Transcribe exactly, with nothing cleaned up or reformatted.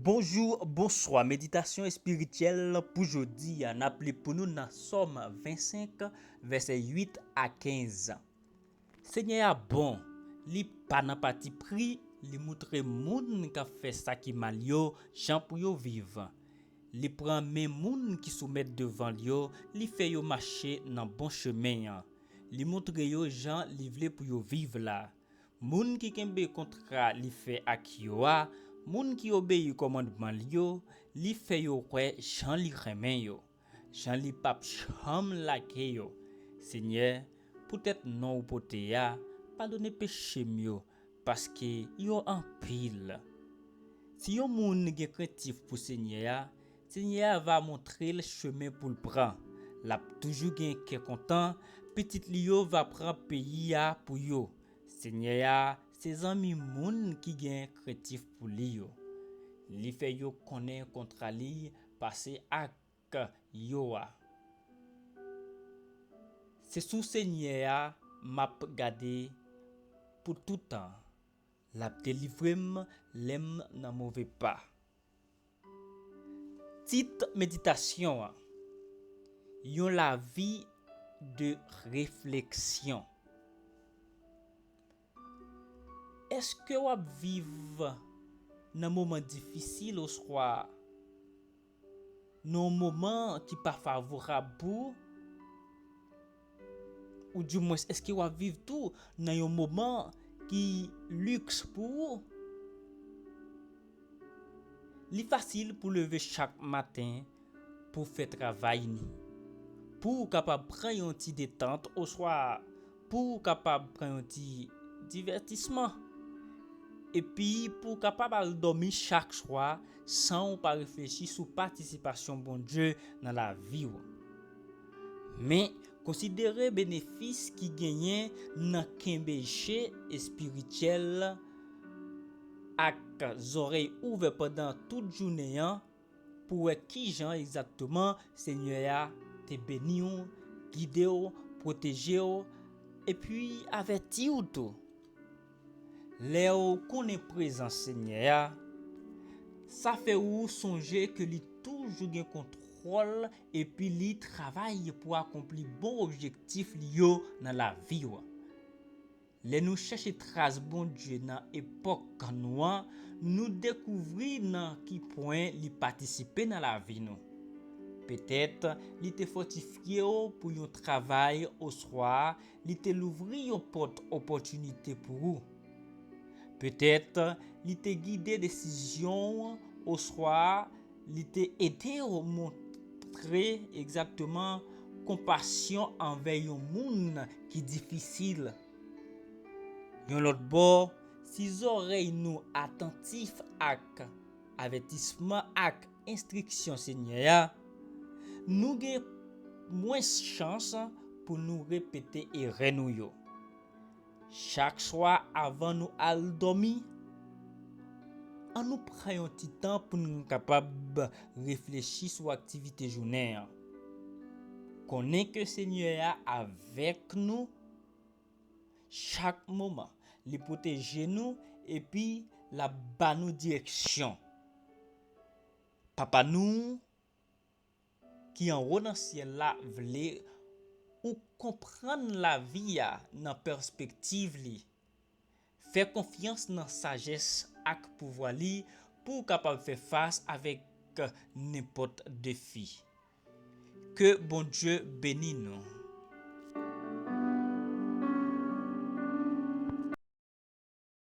Bonjou, bonswa. Meditasyon espirityèl pou jodi a, n ap li pou nou nan Sòm vennsenk, vèsè uit a kenz. Senyè a bon, li pa nan patipri, li moutre moun k ap fè sa ki mal yo jan pou yo viv. Li pran men moun ki soumèt devan l yo, li fè yo mache nan bon chemen an. Li moutre yo jan li vle pou yo viv la. Moun ki kenbe kontra li fè ak yo a, moun ki obeyi kòmandman l yo, li fè yo kwè jan li renmen yo, jan li p ap janm lage yo. Senyè, poutèt non w pote a, padone peche m yo, paske yo anpil. Si yon moun gen krentif pou Senyè a, Senyè a va montre l chemen pou l pran. L ap toujou gen kè kontan, pitit li yo va pran peyi a pou yo. Senyè a se zanmi moun ki gen krentif pou li yo. Li fè yo konnen kontra li pase ak yo a. Se sou Senyè a m ap gade pou toutan. L ap delivre m lè m nan move pa. Tit meditasyon an, yon lavi de refleksyon. Èske w ap viv nan moman difisil oswa nan yon moman ki pa favorab pou ou? Oudimwens, èske w ap viv tou nan yon moman ki liks pou ou? Li fasil pou leve chak maten pou fè travay ni, pou w kapab pran yon ti detant oswa pou w kapab pran yon ti divètisman, epi pou w kapab al dòmi chak swa san w pa reflechi sou patisipasyon Bondye nan lavi w. Men, konsidere benefis ki genyen nan kenbe je espirityèl ak zòrèy ouvè pandan tout jounen an pou wè kijan egzakteman Senyè a te beni w, gide w, pwoteje w, epi avèti w tou. Lè w konnen prezans Senyè a, sa fè ou sonje ke li toujou gen kontwòl epi li travay pou akonpli bon objektif li yo nan lavi w. Lè nou chèche tras Bondye nan epòk nou an, nou dekouvri nan ki pwen li patisipe nan lavi nou. Petèt, li te fòtifye w pou yon travay oswa li te louvri yon pòt opòtinite pou ou. Petèt, li te gide desizyon w oswa li te ede w montre egzakteman konpasyon anvè yon moun ki difisil. Yon lòt bò, si zòrèy nou atantif ak avètisman ak enstriksyon Senyè a, nou gen mwens chans pou nou repete erè nou yo. Chak swa avan nou al dòmi, ann nou pran yon ti tan pou n kapab reflechi sou aktivite jounen an. Konnen ke Senyè a avèk nou chak moman. Li pwoteje nou epi l ap ba nou direksyon. Papa nou ki anwo nan syèl la vle ou konprann lavi a nan pèspektiv li. Fè konfyans nan sajès ak pouvwa li pou w kapab fè fas avèk nenpòt defi. Ke Bondye beni nou.